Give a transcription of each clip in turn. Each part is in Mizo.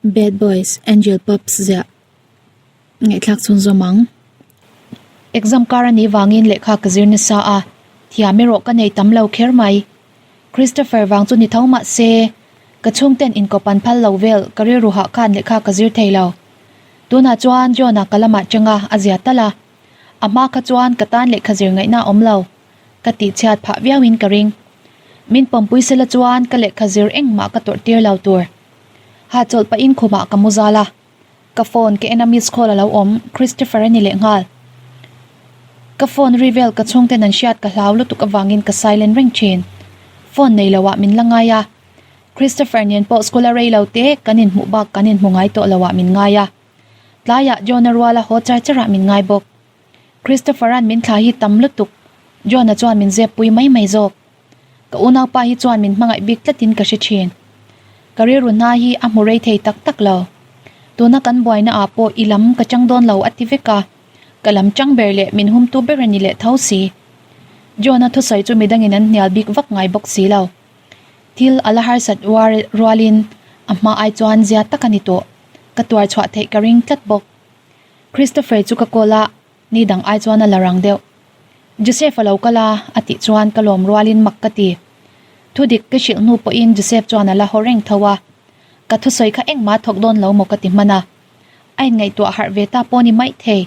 Bad Boys, Angel Pups ziah ngaihthlak chhunzawm ang. Exam kar a nih vangin lehkha ka zir nasa a, thiam erawh ka nei tam lo kher mai. Christopher vang chu ni tho mah se, ka chhungten inkawp an phal lo vel ka rilru hah khan lehkha ka zir thei lo. Tunah chuan John-a ka lamah tanga a zia tal a, a hma kha chuan ka tan lehkha zir ngaihna a awm lo. Ka tihchhiat phah viauin ka ring. Min pawmpui sela chuan ka lehkha zir engmah ka tawrh tir lo tur. Hahchawlh pahin khumah ka mu zal a, ka phone ka en a miss call a lo awm, Christopher a ni leh nghal. Ka phone ri vel ka chhungten an hriat ka hlau lutuk avangin ka silent reng thin. Phone nei loah min la ngai a, Christopher nen pawh school a rei lo te kan inhmuh bak kan inhmu ngai tawh loah min ngai a. Tlaiah John-a ruala haw char charah min ngai bawk. Christopher-a'n min thla hi tam lutuk, John-a chuan min zep pui mai mai zawk. Ka unaupa hi chuan min hmangaih bik tlatin ka hre thin. Ka rilru hna hi a hmu rei thei tak tak lo. Tuna kan buaina ah pawh i lam ka chang dawn lo a ti vek a, ka lam chang ber leh min humtu ber a ni leh tho si. John-a thusawi chu midangin an hnial bik vak ngai bawk si lo. Thil a la harsat rualin a hma ai chuan zia tak a ni tawh. Ka tuar chhuah theih ka ring tlat bawk. Christopher chu ka call a, ni dang ai chuan a la rang deuh. Joseph a lo kal a, a tih chuan ka lawm rualin mak ka ti. Thudik ka hrilh hnu pawhin Joseph chuan a la haw reng tho a, ka thusawi kha engmah thawk dawn lo maw ka ti hman a. A inngaihtuah harh ve ta pawh ni maih thei.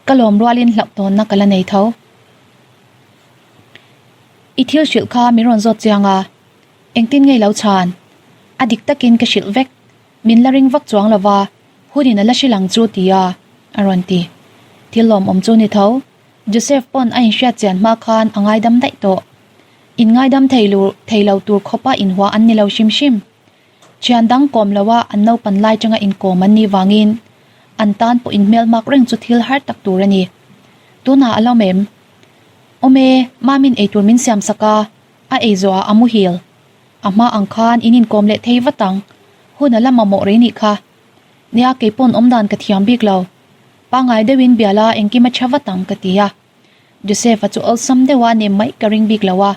Ka lawm rualin hlauh tawnna ka la nei tho. I thil hrilh kha min rawn zawt chiang a, engtin nge i lo chhan? A dik takin ka hrilh vek. Min la ring vak chuang lo va, hunin a la hrilh ang chu tia a rawn ti. Thil lawmawm chu ni tho. Joseph pawn a inhriat chian hma khan a ngaidam daih tawh. Inngaidam thei lu thei lo tur khawpa inhua an ni lo hrim hrim. Thian dang kawm loa an naupan lai tanga inkawm an nih vangin an tan pawh inhmelmak reng chu thil har tak tur a ni. Tunah a lawm em? Awm e, Mamin eitur min siam sak a, a ei zawhah a muhil. A hma ang khan in inkawm leh thei vat ang. Hun a la mamawh rei nih kha. Nia kei pawn awmdan ka thiam bik lo. Pangngai deuhin biala engkim a tha vat ang ka ti a. Joseph-a chu awlsam deuha nem mai ka ring bik lo a.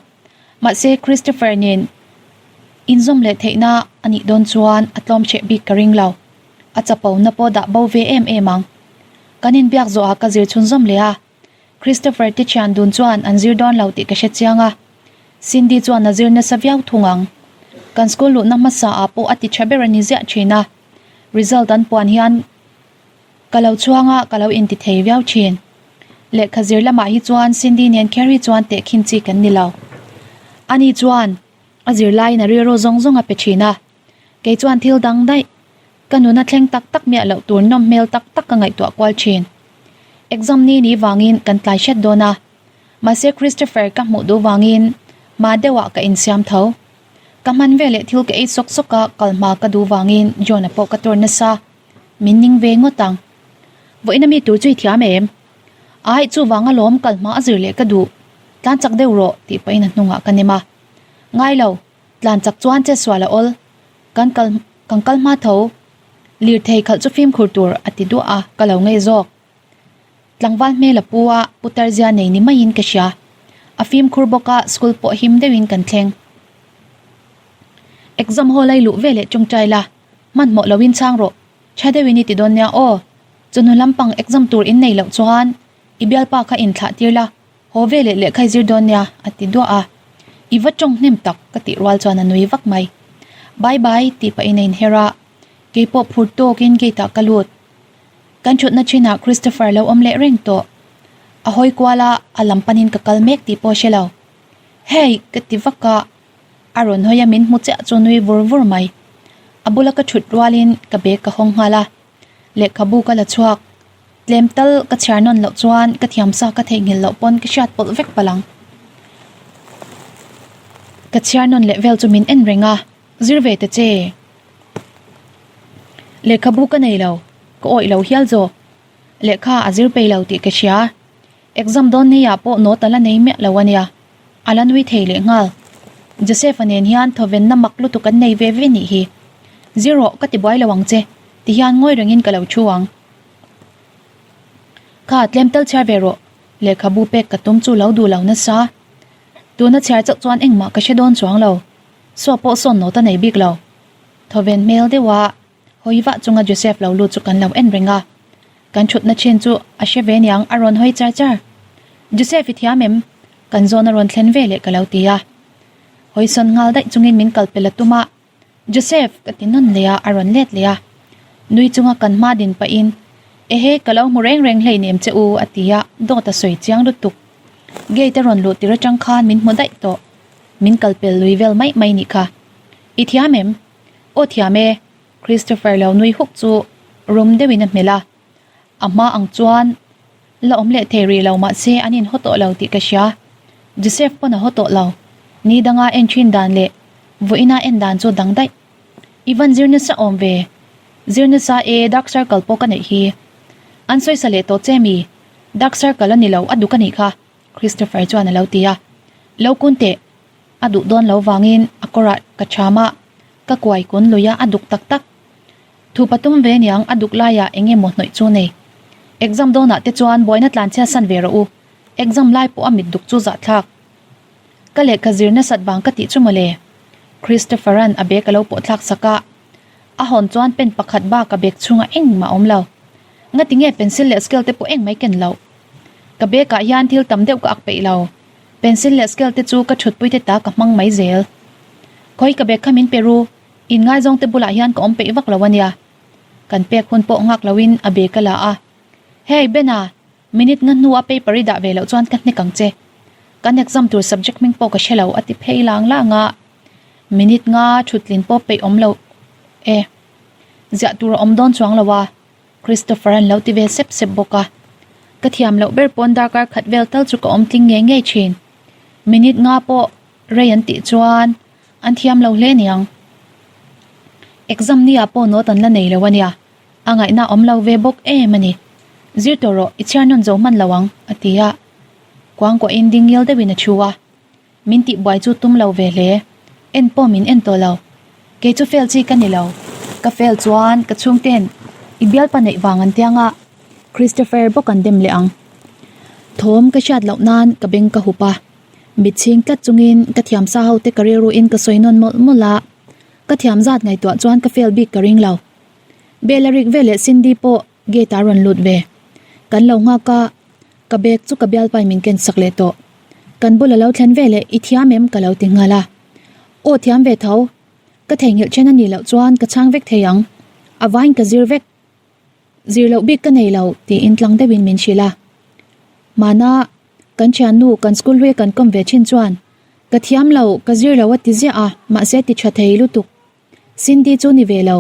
Mahse Christopher nen inzawm leh theihna a nih dawn chuan a tlawm hreh bik ka ring lo. A chapo na pawh dah bo ve em em ang. Kan inbiak zawhah ka zir chhunzawm leh a. Christopher te thian dun chuan an zir dawn lo tih ka hre chiang a. Cindy chuan a zir nasa viau thung ang. Kan school luhna hmasa ah pawh a ti tha ber a ni ziah thin a. Result an puan hian ka lo chhuang a, ka lo inti thei viau thin. Lehkha zir lamah hi chuan Cindy nen kher hi chuan tehkhin chi kan ni lo. Ani chuan a zirlaiin a rilru zawng zawng a pe thin a. Kei chuan thil dang daih, ka nuna thleng tak tak miah loh tur nawm hmel tak tak ka ngaihtuah kual thin. Exam ni ni vangin kan tlai hret dawn a, mahse Christopher ka hmuh duh vangin hma deuhah ka insiam tho. Ka hman veleh thil ka ei sawk sawk a, kal hma ka duh vangin John-a pawh ka tur nasa. Min ning ve ngawt ang. Vawiin ami tur chu i thiam em? Ai, chuvang alawm kal hma a zir leh ka duh. Tlan chak deuh rawh tih pahin a hnungah ka nem a. Ngai lo. Tlan chak chuan che sual a awl. Kan kal kan kal hma tho. Lirthei khalh chu fimkhur tur a ti duah a, ka lo ngei zawk. Tlangval hmel a pu a, putar zia nei ni maiin ka hria. A fimkhur bawk a, school pawh him deuhin kan thleng. Exam hall a i luh veleh tawngtai la, hmanhmawh loin chhang rawh. Tha deuhin i ti dawn nia aw. Chawhnu lampang exam tur in nei loh chuan i bialpa kha inthlah tir la. Haw ve leh lehkha i zir dawn nia, a ti duah a. I va tawng hnem tak, ka tih rual chuan a nui vak mai. Bye bye, tih pahin a inher a. Kei pawh phur tawkin gate ah ka lut. Kan thutna thinah Christopher lo awm leh reng tawh. A hawi kual a, a lam panin ka kal mek tih pawh a hre lo. Hey! ka ti vak a. A rawn hawi a min hmu chiah chu nui vur vur mai. A bula ka thut rualin ka bag ka hawng nghal a. Lehkhabu ka la chhuak. Tlem tal ka chhiar nawn loh chuan ka thiamsa ka theihnghilh loh pawn ka hriat pawlh vek palh ang. Ka chhiar nawn leh vel chu min en reng a, zir ve ta che. Lehkhabu ka nei lo, ka awih lo hial zawk. Lehkha a zir peih lo tih ka hria. Exam dawn ni ah pawh note a la nei miah lo a nia. A la nui thei leh nghal. Joseph-a nen hian thawvenna mak lutuk an nei ve ve nih hi. Zir rawh ka ti buai lo ang che, ti hian ngawi rengin ka lo thu ang. Kha tlem tal chhiar ve rawh, lehkhabu pek ka tum chu lo duh lo nasa. Tuna chhiar chauh chuan engmah ka hre dawn chuang lo, saw pawh sawn note a nei bik lo. Thawven hmel deuha. Hawi vah chunga Joseph lo lut chu kan lo en reng a. Kan thutna chin chu a hre ve niang a rawn hawi char char. Joseph i thiam em? Kan zawn a rawn thlen ve leh ka lo ti a. Hawi sawn nghal daih chungin min kal pel a tum a. Joseph! Ka ti nawn leh a, a rawn let leh a. Nui chunga kan hma din pahin, Ehe, ka lo hmu reng reng hleinem che u, a ti a, dawt a sawi chiang lutuk. Gate a rawn luh tir atang khan min hmu daih tawh. Min kal pel lui vel mai mai nih kha. I thiam em? Aw thiam e, Christopher lo nui huk chu rum deuhin a hmelh a. A hma ang chuan la awm leh thei rih lo mahse an in haw tawh lo tih ka hria. Joseph pawn a haw tawh lo. Ni danga en thin dan leh vawiina en dan chu dang daih. I van zir nasa awm ve. Zir nasa e dark circle pawh ka neih hi. An sawisa leh tawh che mi? Dark circle a ni lo a duk a nih kha Christopher chuan a lo ti a. Lo kun teh. A duh dawn lo vangin a kawrah ka cham a, ka kuai kun lui a a duk tak tak. Thu pathum ve niang a duk laiah eng emaw hnawih chu nei. Exam dawnah te chuan buaina tlanchhia san ve rawh u. Exam lai pawh a mit duk chu zahthlak. Ka lehkha zir nasat vang ka tih chu mawle. Christopher-a'n a bag a lo pawh thlak sak a. A hawn chuan pen pakhat bak a bag chhungah engmah a awm lo. Ngati nge pencil leh scale te pawh engmah i ken loh? Ka bag ah hian thil tam deuh ka ak peih lo. Pencil leh scale te chu ka thutpui te ta ka hmang mai zel. Khawi ka bag kha min pe ru. In ngaizawng te bulah hian ka awm peih vak lo a nia. Kan pek hun pawh nghak loin a be ka la a. Hey Bena, minute nga hnu a paper i dah ve loh chuan ka hnek ang che. Kan exam tur subject hming pawh ka hre lo a ti phei lang lang a. Minute nga thutlin pawh peih awm lo e. Ziah tur a awm dawn chuang lo a. Christopher an lo ti ve sep sep bawk a. Ka thiam loh ber pawn darkar khat vel tal chu ka awm tling ngei ngei thin. Minute nga pawh rei an tih chuan An thiam lo hle niang. Exam ni ah pawh note an la nei lo a nia. A ngaihna awm lo ve bawk em a ni. Zir tawh rawh, i chhiar nawn zo hman lo ang, a ti a. Kuangkuahin ding ngil deuhin a thu a. Min tih buai chu tum lo ve hle. En pawh min en tawh lo. Kei chu fail chi ka ni lo. Ka fail chuan ka chhungten i bialpa neih vang an tiang a. Christopher bawk an dem leh ang. Thawm ka hriat loh nan ka beng ka hup a. Mit chhing tlat chungin ka thiam sa ho te ka rilruin ka sawi nawn mawlh mawlh a, ka thiam zat ngaihtuah chuan ka fail bik ka ring lo. Bella rik ve leh Cindy pawh gate ah a rawn lut ve. Kan lo nghak a, ka bag chu ka bialpai min ken sak leh tawh. Kan bul a lo thlen ve leh i thiam em ka lo ti nghal a. Aw thiam ve tho, ka theihnghilh then a nih loh chuan ka chhang vek thei ang, a vain ka zir vek. Zir loh bik ka nei lo tiin tlang deuhin min hrilh a. Mahna Kan thiannu kan school hlui kan kawm ve thin chuan ka thiam lo, ka zir lo a ti ziah a, mahse ti tha thei lutuk. Cindy chu ni ve lo,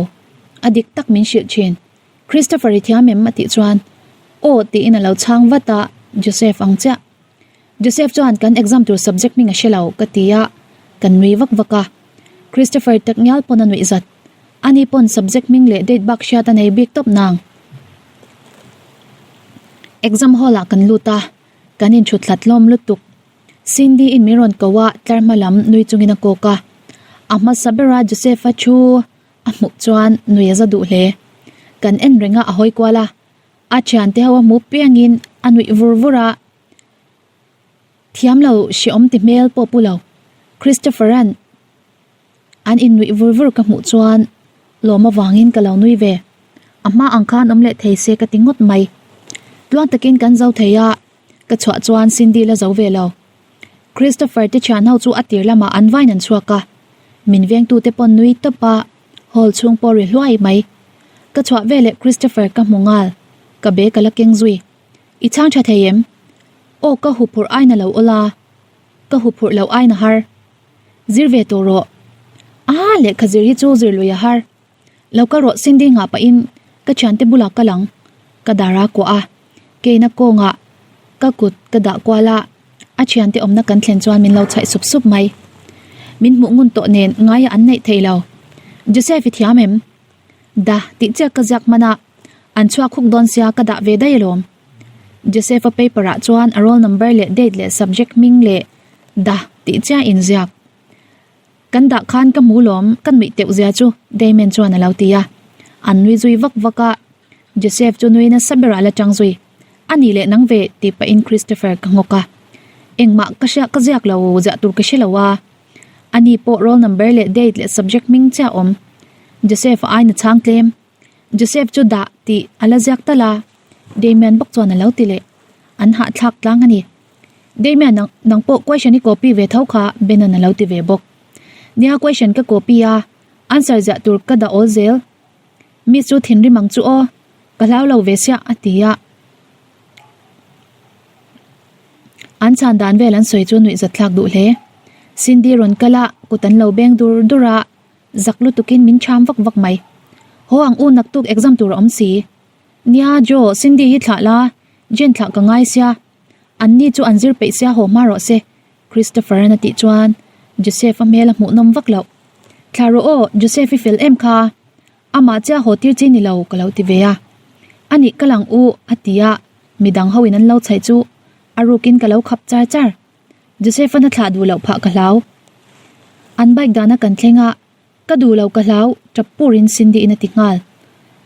a dik tak min hrilh thin. Christopher i thiam em a tih chuan aw tiin a lo chhang vat a, Joseph ang chiah. Joseph chuan kan exam tur subject hming a hre lo ka ti a, kan nui vak vak a. Christopher tak ngial pawn a nuih zat. Ani pawn subject hming leh date bak hriat a nei bik tawp nang. Exam hall ah kan lut a, kan inthut hlat hlawm lutuk. Cindy in min rawn ko a, tlar hma lam nui chungin a kawk a. A hmasa bera Joseph-a thu a hmuh chuan nui a za duh hle. Kan en reng a, a hawi kual a. A thiante ho a hmu piangin a nuih vur vur a. Thiam lo hreawm ti hmel pawh pu lo. Christopher-a'n An innuih vur vur ka hmuh chuan lawm avangin ka lo nui ve. A hma ang khan awm leh thei se ka ti ngawt mai. Tluang takin kan zo thei a, ka chhuah chuan Cindy la zo ve lo. Christopher te thian ho chu a tir lamah an vain an chhuak a, min vengtute pawn nui tawp a, hall chhung pawh ri hluai mai. Ka chhuah veleh Christopher ka hmu nghal, ka bag a la keng zui. I chhang tha thei em? Aw ka huphurh aina lo awl a, ka huphurh loh aina har. Zir ve tawh rawh. Aa lehkha zir hi chu zir lui a har. Lo kal rawh Cindy nghah pahin ka thiante bulah kal ang. Ka dar a kuah a, keina kawngah ka kut ka dah kual a, a thiante awmna kan thlen chuan min lo chhaih sup sup mai. Min hmuh ngun tawh nen ngaia an neih thei lo. Joseph i thiam em? Dah tih chiah ka ziak hman a, an chhuak huk dawn sia ka dah ve daih alawm. Joseph-a paper ah chuan a roll number leh date leh subject hming leh dah tih chiah inziak. Kan dah khan ka hmu lawm, ka nuih teuh zia chu Damien chuan a lo ti a. An nui zui vak vak a, Joseph chu nui nasa berah la tang zui. A nih leh nang ve tih pahin Christopher ka nghawk a. Engmah ka hria ka ziak lo, ziah tur ka hre lo a. Ani pawh roll number leh date leh subject hming chiah awm. Joseph-a aina chhang tlem. Joseph chu dah tih a la ziak tal a, Damian bawk chuan a lo ti leh. An hahthlak tlang a ni. Damian nang nang pawh question i copy ve tho kha Ben-a'n a lo ti ve bawk. Nia question ka copy a, answer ziah tur ka dah awl zel. Miss chu thinrim ang chu aw, ka hlau lo ve siah a ti a. An chhan dan vel an sawi chu nuih zatthlak duh hle. Cindy rawn kal a, kut an lo beng dur dur a, zak lutukin min cham vak vak mai. Haw ang u naktuk exam tur a awm si. Nia Joe, Cindy hi thlah la, Jane thlah ka ngai sia. An ni chu an zir peih sia haw hma rawh se, Christopher-a'n a tih chuan Joseph-a hmel a hmuhnawm vak loh. Thlah rawh aw, Joseph i fel em kha? Amah chiah haw tir chi ni lo ka lo ti ve a. A nih ka lang u a ti a, midang ho in an lo chhaih chu a rukin ka lo khap char char. Joseph-a'n a thlah duh loh phah ka hlau. An bike dana kan thleng a, ka duh lo ka hlau, tap purin Cindy in a ti nghal.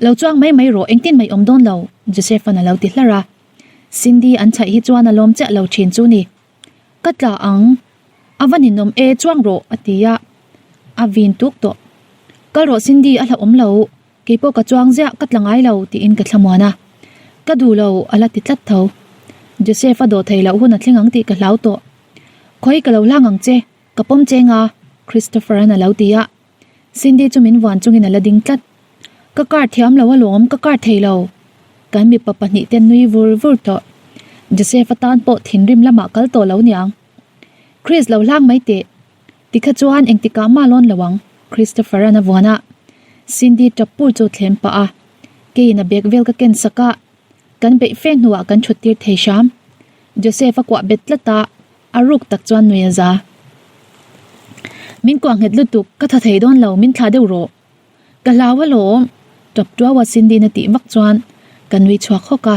Lo chuang mai mai rawh, engtin mai awm dawn lo, Joseph-a'n a lo ti hlar a. Cindy an chhaih hi chuan a lawm chiah lo thin chu ni. Ka tla ang, a va ninawm e chuang rawh a ti a, a vin tuk tawh. Kal rawh Cindy a hlauhawm lo, keipawh ka chuang ziah ka tla ngai lo tiin ka thlamuan a. Ka duh lo a la ti tlat tho. Joseph a dawh thei loh hun a thleng ang tih ka hlau tawh. Khawi ka lo hlang ang che, ka pawm cheng a Christopher-a'n a lo ti a. Cindy chu min vuan chungin a la ding tlat. Ka car thiam lo alawm, ka car thei lo. Kan mipa pahnih te nui vur vur tawh. Joseph atan pawh thinrim lamah kal tawh lo niang. Chris lo hlang mai teh. Tikha chuan engtikah mah lawn lo ang, Christopher an a vuan a. Cindy tap pur chu thlem pah a. Keiin a bag vel ka ken sak a. Kan beih fe hnuah kan thut tir thei hram. Joseph a kuah bet tlat a. A ruk tak chuan nui a za. Min kuah nghet lutuk, ka tha thei dawn lo, min thlah deuh rawh. Ka hlau alawm, tap tuau a Cindy na tih vak chuan ka nui chhuak hawk a.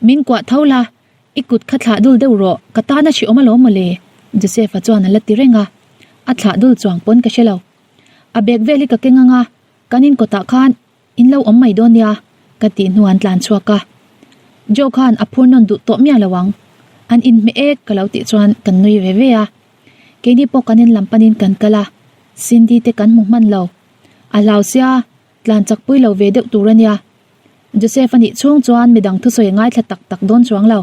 Min kuah tho la, i kut kha thlah dul deuh rawh, ka tan a hriawm alawm mawle, Joseph-a chuan a la ti reng a. A thlah dul chuang pawn ka hre lo. A bag vel hi ka keng ang a, kan in kawtah khan In lo awm mai dawn nia, ka tih hnu an tlan chhuak a. Joe khan a phur nawn duh tawh miah lo ang. An inhmeh ek ka lo tih chuan kan nui ve ve a. Keini pawh kan in lam panin kan kal a, Cindy te kan hmu hman lo. A hlau sia, tlan chak pui lo ve deuh tur a nia. Joseph a nih chhung chuan midang thusawi a ngaithla tak tak dawn chuang lo.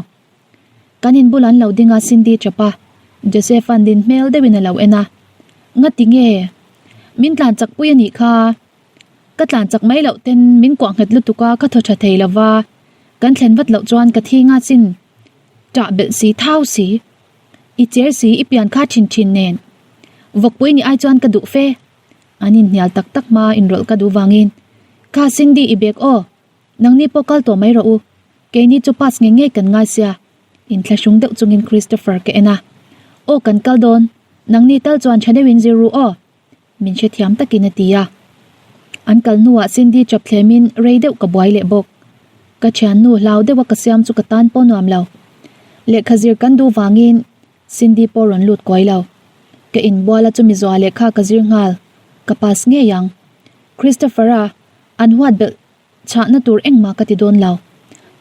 Kan in bul an lo ding a Cindy chap a, Joseph a'n din hmel deuhin a lo en a. Ngati nge? Min tlan chak pui a nih kha. Ka tlan chak mai loh ten min kuah nghet lutuk a, ka thaw tha thei lova, kan thlen vat loh chuan ka thi nga chin ṭah belh si thau si, i cher si i pian kha thin thin nen vawkpui ni ai chuan ka duh fe, an inhnial tak tak hma inrawlh ka duh vangin kha Cindy i bek aw, nangni pawh kal tawh mai rawh u, keini chu pass nge ngei kan ngai sia, inthlahrung deuh chungin Christopher ka en a, aw kan kal dawn, nangni tal chuan tha deuhin zir ru aw. Min hrethiam takin a ti a. An kal hnuah Cindy chap thlemin rei deuh ka buai leh bawk. Ka thiannu hlau deuha ka siam chu ka tan pawh nuam lo. Lehkha zir kan duh vangin Cindy pawh rawn lut kawi lo. Ka inbual a chumi zuah lehkha ka zir nghal. Ka pass ngei ang. Christopher-a an huat belh chhahna tur engmah ka ti dawn lo.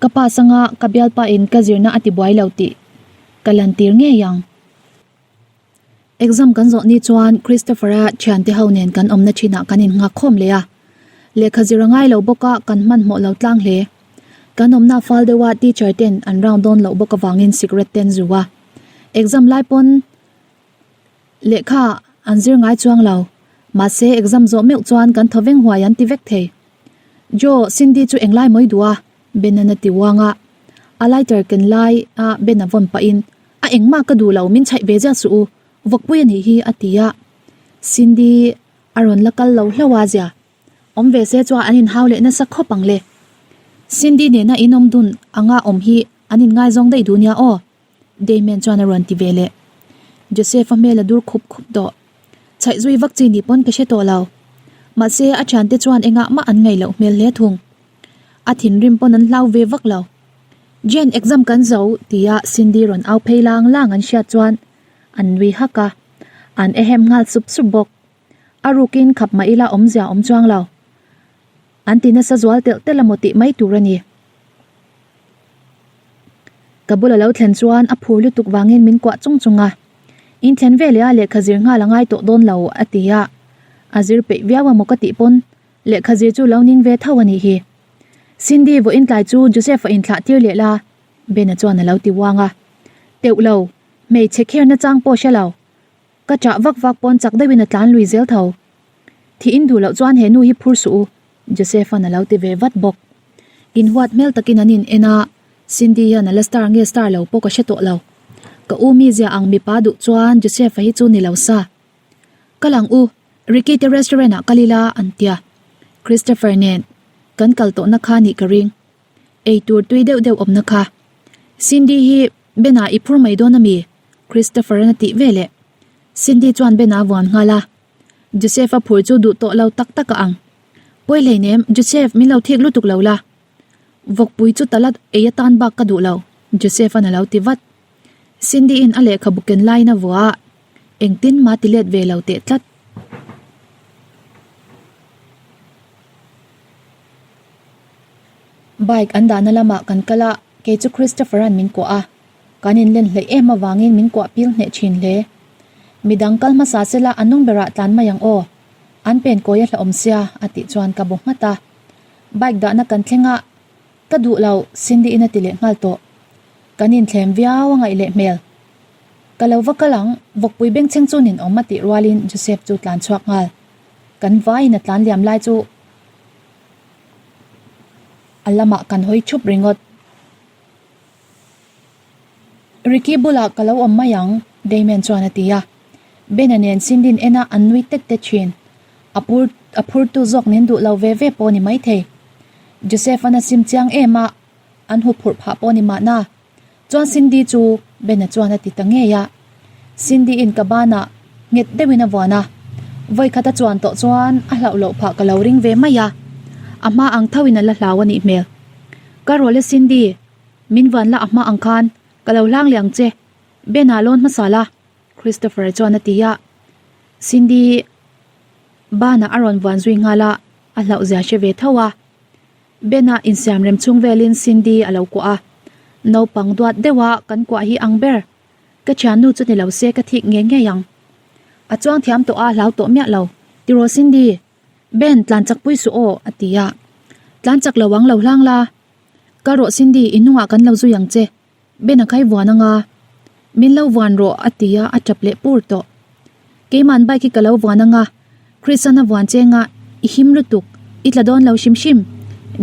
Ka pass anga ka bialpa in ka zirna a ti buai lo tih ka lantir ngei ang. Exam kan zawh ni chuan Christopher-a thiante ho nen kan awmna thinah kan innghak khawm leh a. Lehkha zir a ngai lo bawk a, kan hmanhmawh lo tlang hle. Kan awmna fal deuha teacher ten an round dawn loh bawk avangin cigarette ten zu a. Exam lai pawn lehkha an zir ngai chuang lo. Mahse exam zawh meuh chuan kan thaw veng huai an ti vek thei. Joe, Cindy chu englai mawi duh a? Ben-an a ti uang a. A lighter ken lai a Ben-a vawn pahin A engmah ka duh lo, min chhaih ve zia suh u, vawkpui a nih hi a ti a. Cindy a rawn la kal lo hlauh a zia. Awm ve se chuan an inhau leh nasa khawp ang le. Cindy nena in awm dun anga awm hi an inngaizawng daih duh nia aw, Damien chuan a rawn ti ve leh. Joseph-a hmel a dur khup khup tawh. Chhaih zui vak chi nih pawn ka hre tawh lo. Mahse a thiante chuan engah mah an ngaih loh hmel hle thung. A thinrim pawn an hlau ve vak lo. Jane exam kan zo tia Cindy rawn au phei lang lang an hriat chuan an nui hak a, an ehem nghal sup sup bawk. A rukin khap mah ila awmzia awm chuang lo. An ti nasa zual telh telh amaw tih mai tur a ni. Ka bula lo thlen chuan a phur lutuk vangin min kuah chung chung a, In thlen ve leh a lehkha zir nghal a ngai tawh dawn lo a ti a, a zir peih viau amaw ka tih pawn. Lehkha zir chu lo ning ve tho a nih hi. Cindy vawiin tlai chu Joseph-a inthlah tir leh la, Bena chuan a lo ti uang a. Teuh lo, hmeichhe kherna chang pawh hre lo. Ka chah vak vak pawn chak deuhin a tlan lui zel tho. Thih in duh loh chuan he nu hi phur suh u, Joseph-a'n a lo ti ve vat bawk. Inhuat hmel takin an in en a, Cindy hian a la star nge star lo pawh ka hre tawh lo. Ka u mizia ang mipa duh chuan Joseph-a hi chu ni lo sa. Kal ang u, Ricky te restaurant ah kal ila an tia. Christopher nen kan kal tawhna kha nih ka ring. Ei tur tui deuh deuh awmna kha. Cindy hi Ben-ah i phur mai dawn ami? Christopher-a'n a tih veleh. Cindy chuan Ben-ah a vuan nghal a. Joseph-a phur chu duh tawh lo tak tak a ang. Pawi hleinem, Joseph, min lo thik lutuk lo la. Vawkpui chu tala ei atan bak ka duh lo, Joseph-a'n a lo ti vat. Cindy-in a lehkhabu ken laiin a vua a, engtin mah ti let ve lo teh tlat. Bike an dahna lamah kan kal a, kei chu Christopher-a'n min kuah a, kan inlen hleih em avangin min kuah pil hneh thin hle. Midang kal hmasa sela a nung berah tlan mai ang aw, an pen kawi a hlauhawm sia a tih chuan ka bu nghat a. Bike dahna kan thleng a, ka duh lo Cindy-in a ti leh nghal tawh. Kan inthlem viau a ngaih leh hmel. Ka lo va kal ang, vawkpui bengchheng chu nin awm a tih rualin Joseph chu tlan chhuak nghal. Kan vaiin a tlan liam lai chu a lamah kan hawi thup ringawt. Ricky bulah ka lo awm mai ang, Damian chuan a ti a. Ben-a nen Cindy-n ena an nui tet tet thin. A phur a phurtu zawk nen duh lo ve ve pawh ni maithei. Joseph-a'n a sim chiang em a, an huphurh phah pawh ni mahna. Chuan Cindy chu Ben-a chuan a ti ta ngei a. Cindy-in ka banah nghet deuhin a vuan a, vawikhat a chuan tawh chuan a hlauh loh phah ka lo ring ve mai a, a hma ang thoin a la hlau a nih hmel. Ka rawh le Cindy, min vuan la a hma ang khan ka lo hlang leh ang che, Ben-a lawn hmasa la, Christopher chuan a ti a. Cindy banah a rawn vuan zui nghal a, a hlauh zia hre ve tho a. Ben-a insiam rem chhung velin Cindy a lo kuah a, naupang duat deuha kan kuah hi ang ber. Ka thiannu chu ni lo se ka thik ngei ngei ang. A chuang thiam tawh a hlau tawh miah lo. Tiraw Cindy? Ben, tlan chak pui suh aw, a ti a. Tlan chak lo ang lo hlang la. Kal rawh Cindy, i hnungah kan lo zui ang che. Ben a khai vuan anga. Min lo vuan rawh, a ti a, a tap leh pur tawh. Keiman bike hi ka lo vuan anga, Chris-an a vuan cheng a, i him lutuk, i tla dawn lo hrim hrim,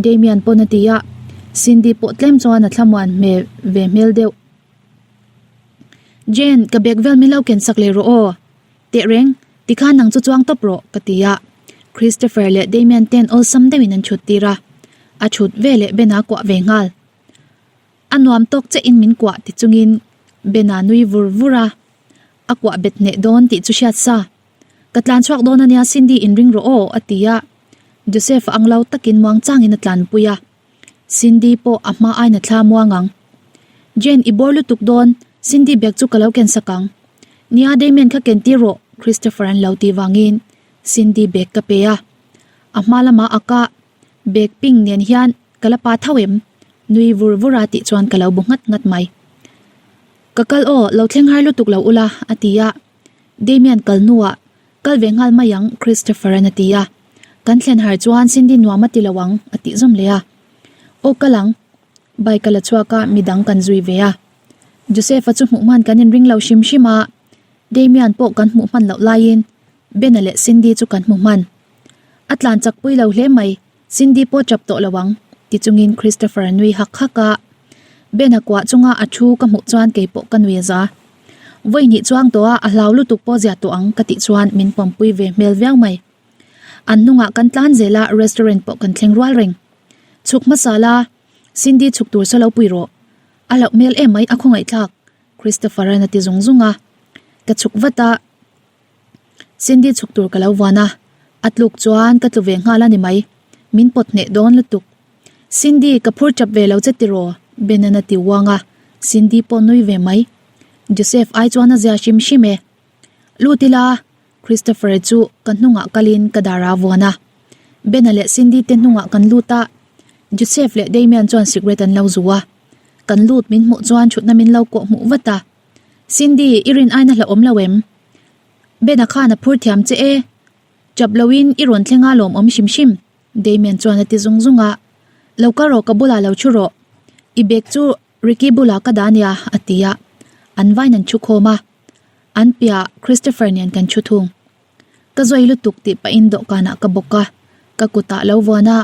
Damian pawn a ti a. Cindy pawh tlem chuan a thlamuan hmel ve hmel deuh. Jane, ka bag vel min lo ken sak leh rawh aw. Tehreng, tikhan nang chu chuang tawp rawh, ka ti a. Christopher leh Damian ten awlsam deuhin an chhut tir a. A chhut veleh Ben-a kuah ve nghal. A nuam tawk che in min kuah ti chungin Ben-a nui vur vur a. A kuah bet hneh dawn tih chu hriat sa. Ka tlan chhuak dawn ania Cindy in ring rawh aw, a ti a. Joseph-a ang lo takin muangchangin a tlanpui a. Cindy pawh a hma aina thla muang ang. Jane i bawr lutuk dawn, Cindy bag chu ka lo ken sak ang. Nia Damian kha ken tir rawh, Christopher an lo tih vangin Cindy bag ka pe a. A hma lamah a kah, bag pink nen hian ka la pa tho em? Nui vur vur a tih chuan ka lo bu nghat nghat mai. Ka kal aw, lo thleng har lutuk lo ula, a ti a. Damian kal hnuah kal ve nghal mai ang Christopher an a ti a, kan thlen har chuan Cindy nuam a ti lo ang a tih zawm leh a. Aw kal ang, bike a la chhuak a midang kan zui ve a. Joseph-a chu hmuh hman kan inring lo hrim hrim a, Damian pawh kan hmuh hman loh laiin Ben-a leh Cindy chu kan hmu hman. A tlan chak pui lo hle mai, Cindy pawh chap tawh lo ang ti chungin Christopher a nui hak hak a. Ben-a kuah chunga a thu ka hmuh chuan keipawh ka nui a za. Vawi hnih chuang tawh a, a hlau lutuk pawh zia tawh ang ka tih chuan min pawmpui ve hmel viau mai. An hnungah kan tlan zel a, restaurant pawh kan thleng rual reng. Chhuk hmasa la, Cindy chhuk tur saw lo pui rawh. A hlauh hmel em mai a khawngaihthlak, Christopher-a'n a ti zung zung a. Ka chhuk vat a. Cindy chhuk tur ka lo vuan a, a tluk chuan ka tlu ve nghal a ni mai. Min pawt hneh dawn lutuk. Cindy, ka phur chap ve lo che tiraw? Ben-a'n a ti uang a, Cindy pawh nui ve mai. Joseph ai chuan a zia hrim hrim e. Lut ila, Christopher chu ka hnungah kalin ka dar a vuan a. Ben-a leh Cindy te hnungah kan lut a, Joseph leh Damian chuan cigarette an lo zu a. Kan lut min hmuh chuan thutna min lo kawh hmuh vat a. Cindy, i rin aina hlauhawm lo em? Ben-a khan a phur thiam che e. Chap loin i rawn thleng a lawmawm hrim hrim. Damian chuan a ti zung zung a, Lo kal rawh ka bulah lo thu rawh, i bag chu Ricky bulah ka dah ania a ti a, an vain an thu khawm a, an piah Christopher nen kan thu thung. Ka zawi lutuk tih pahin dawhkanah ka bawk a, ka kutah lo vuan a,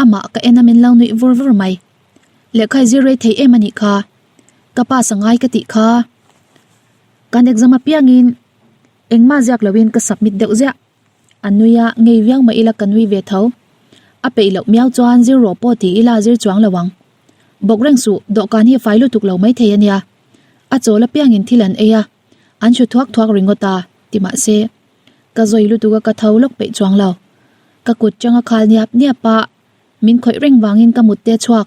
amah ka en a min lo nuih vur vur mai. Lehkha i zir rei thei em a nih kha, ka pass a ngai ka tih kha. Kan exam apiangin engmah ziak loin ka submit deuh ziah. A nui a, ngei viau mah ila ka nui ve tho. A peih loh miau chuan zir rawh pawh ti ila zir chuang lo ang. Bawk reng suh, dawhkan hi a fai lutuk lo mai thei a nia. A chawl apiangin thil an ei a, an hru thuak thuak ringawt a, ti mah se, ka zawi lutuk a ka tho lawk peih chuang lo. Ka kut chang a khal niap niap a, min khawih reng vangin ka mut te chhuak.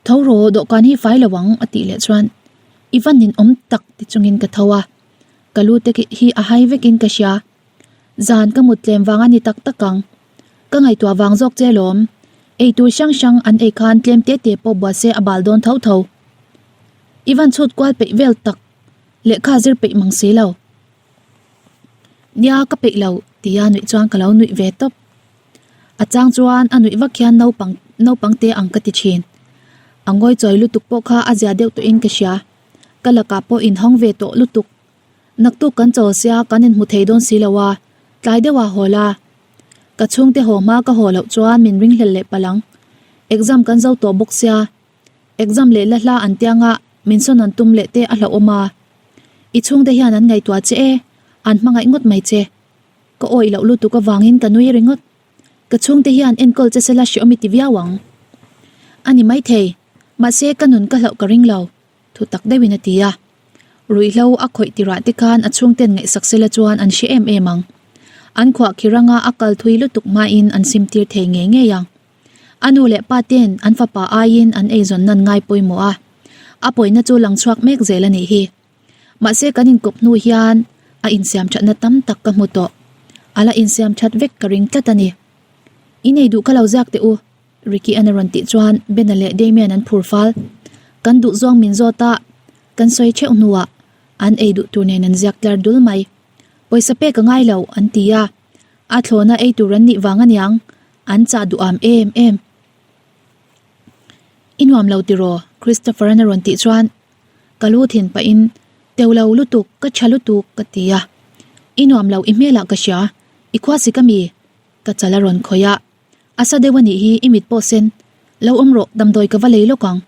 Tho rawh, dawhkan hi fai lo ang, a tih leh chuan, I va ninawm tak ti chungin ka tho a, ka lu te hi a hai vekin ka hria. Zan ka mut tlem vang a ni tak tak ang. Ka ngaihtuah vang zawk che lawm. Ei tur hrang hrang an ei khan tlem te te pawh buat se a bal dawn tho tho. I van chhut kual peih vel tak lehkha zir peih mang si lo. Nia ka peih lo tia nuih chuan ka lo nuih ve tawp. A chang chuan a nuih vak hian naupang naupang te ang ka ti thin. A ngawi chawi lutuk pawh kha a zia deuh tawhin ka hria. Ka lakah pawh inhawng ve tawh lutuk. Naktuk kan chawl sia kan inhmu thei dawn si lo a, tlai deuh ah haw la. Ka chhungte haw hma ka haw loh chuan min ringhlel leh palh ang. Exam kan zo tawh bawk sia, exam leh la hla an tiang a, min sawn an tum leh te a hlauhawm a. I chhungte hian an ngaihtuah che e, an hmangaih ngawt mai che. Ka awih loh lutuk avangin ka nui ringawt. Ka chhungte hian enkawl che sela hreawm i ti viau ang. A ni maithei, mahse ka nun ka hlauh ka ring lo. Thu tak deuhin a ti a. Ruihhlo a khawih tirah te khan a chhungten ngaihsak sela chuan an hre em em ang. An khuah khi ranga a kal thui lutuk hmain an simtir thei ngei ngei ang. A nu leh pa ten an fapa aiin an eizawn nan ngai pawimawh a, a pawina chu lang chhuak mek zel a nih hi. Mahse kan inkawp hnu hian a insiam thatna tam tak ka hmu tawh. A la insiam that vek ka ring tlat a ni. I nei duh ka lo ziak teh u. Ricky an a rawn tih chuan Bena leh Damian an phur fal. Kan duh zawng min zawt a, kan sawi theuh hnuah an ei duh tur nen an ziak tlar dul mai. Pawisa pek a ngai lo an ti a, a thlawna ei tur an nih vang aniang an chah duh am em em. I nuam lo tiraw? Christopher an a rawn tih chuan ka lu thin pahin teu lo lutuk ka tha lutuk ka ti a. I nuam lo i hmelah ka hria, i khua sik ami? Ka chal a rawn khawih a. A sa deuh a nih hi i mit pawh sen. Lo awm rawh, damdawi ka va lei lawk ang.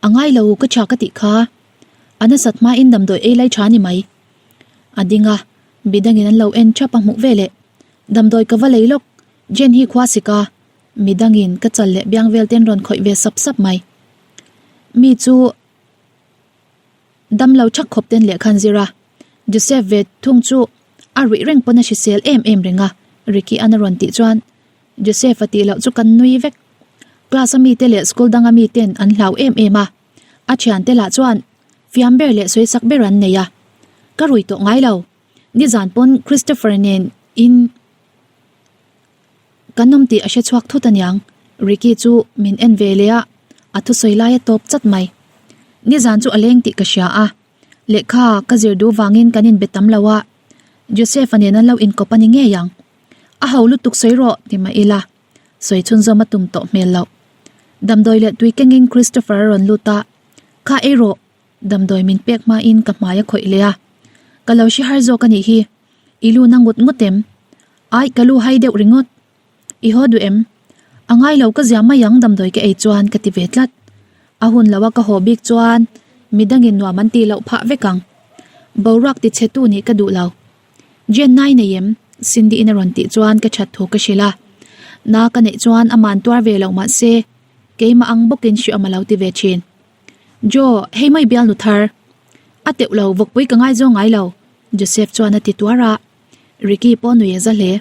A ngai lo, ka tha ka tih kha. A nasat hmain damdawi ei lai tha ni mai. A ding a, midangin an lo en thap a hmuh veleh. Damdawi ka va lei lawk, Jen hi khua sik a, midangin ka chal leh biang vel ten rawn khawih ve sap sap mai. Mi chu damlo thak khawp ten lehkha an zir a, Joseph ve thung chu a ruih reng pawn a hrisel em em reng a, Ricky an a rawn tih chuan Joseph a tih loh chu kan nui vek. Class a mite leh school danga miten an hlau em em a, a thiante lah chuan fiam ber leh sawisak ber an nei a, ka rui tawh ngai lo, nizan pawn Christopher nen in Kan awm tih a hre chhuak thut aniang, Ricky chu min en ve leh a, a thusawi lai a tawp chat mai. Nizan chu a leng tih ka hria a, lehkha ka zir duh vangin kan inbe tam lo a, Joseph-a nen an lo inkawp a ni ngei ang. A ho lutuk sawi rawh ti mah ila, sawi chhunzawm a tum tawh hmel loh. Damdawi leh tui kengin Christopher a rawn lut a, Kha ei rawh, damdawi min pek hmain ka hmai a khawih leh a, ka lo hre har zawk a nih hi. I lu na ngut ngut em? Ai, ka lu hai deuh ringawt. I haw duh em? A ngai lo ka zia mai ang damdawi ka ei chuan ka ti ve tlat. A hun lo a ka haw bik chuan midangin nuam an tih loh phah vek ang. Boruak ti chhe tu nih ka duh lo. Jen nai nei em? Cindy in a rawn tih chuan ka that thu ka hrilh a. Na ka neih chuan aman tuar ve lo mahse keimah ang bawkin hriawm a lo ti ve thin. Joe, hei mai bialnu thar. A teuh lo, vawkpui ka ngaizawng ngai lo. Joseph chuan a ti tuar a, Ricky pawh nui a za hle.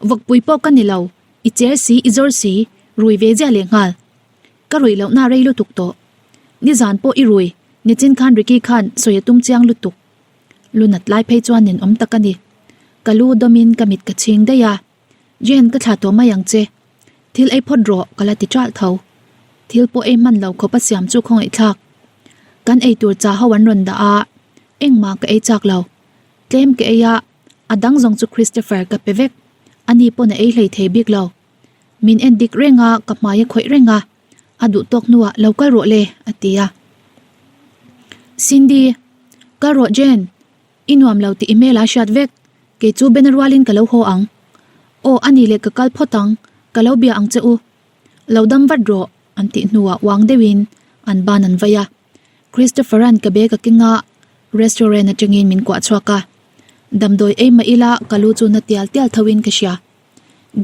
Vawkpui pawh ka ni lo, i cher si, i zawr si, rui ve ziah leh nghal. Ka ruih lohna a rei lutuk tawh. Nizan pawh i rui, nichin khan Ricky khan sawi a tum chiang lutuk. Lu nat lai phei chuan ninawm tak a ni. Ka lu dawmin ka mit ka chhing daih a, Jen ka thlah tawh mai ang che. Thil ei phawt rawh ka la ti ṭalh tho. Thil pawh ei hman lo khawp a siam chu khawngaihthlak. Kan ei tur cha ho an rawn dah a, engmah ka ei chak lo. Tlem ka ei a, a dang zawng chu Christopher ka pe vek. Ani pawn a ei hlei thei bik lo. Min en dik reng a, ka hmai a khawih reng a, a duh tawk hnuah lo kal rawh le a ti a. Cindy, Kal rawh Jane, i nuam lo tih i hmel a hriat vek, kei chu Bena rualin ka lo haw ang. Aw a ni leh ka kal phawt ang, ka lo bia ang che u. Lo dam vat rawh an tih hnuah uang deuhin an ban an vai a. Christopher-a'n ka bag a keng a, restaurant atangin min kuah chhuak a. Damdawi ei mah ila ka lu chu na tial tial thoin ka hria.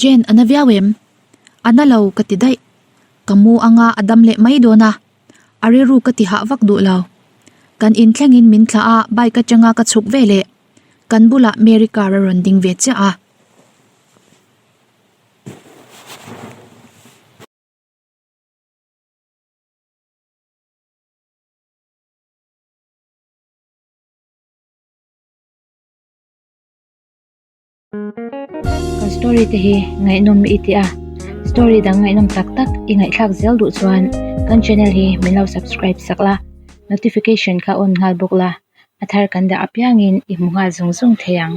Jane a na viau em? A na lo ka ti daih. Ka mu anga a dam leh mai dawn a, a rilru ka ti hah vak duh lo. Kan inthlengin min thlah a bike atanga ka chhuk ve leh kan bulah Mary car a rawn ding ve chiah a. Kan story te hi ngaihnawm i ti a, story dang ngaihnawm tak tak i ngaihthlak zel duh chuan kan channel hi min lo subscribe sak la, notification kha on nghal bawk la, a thar kan dah apiangin i hmu nghal zung zung thei ang.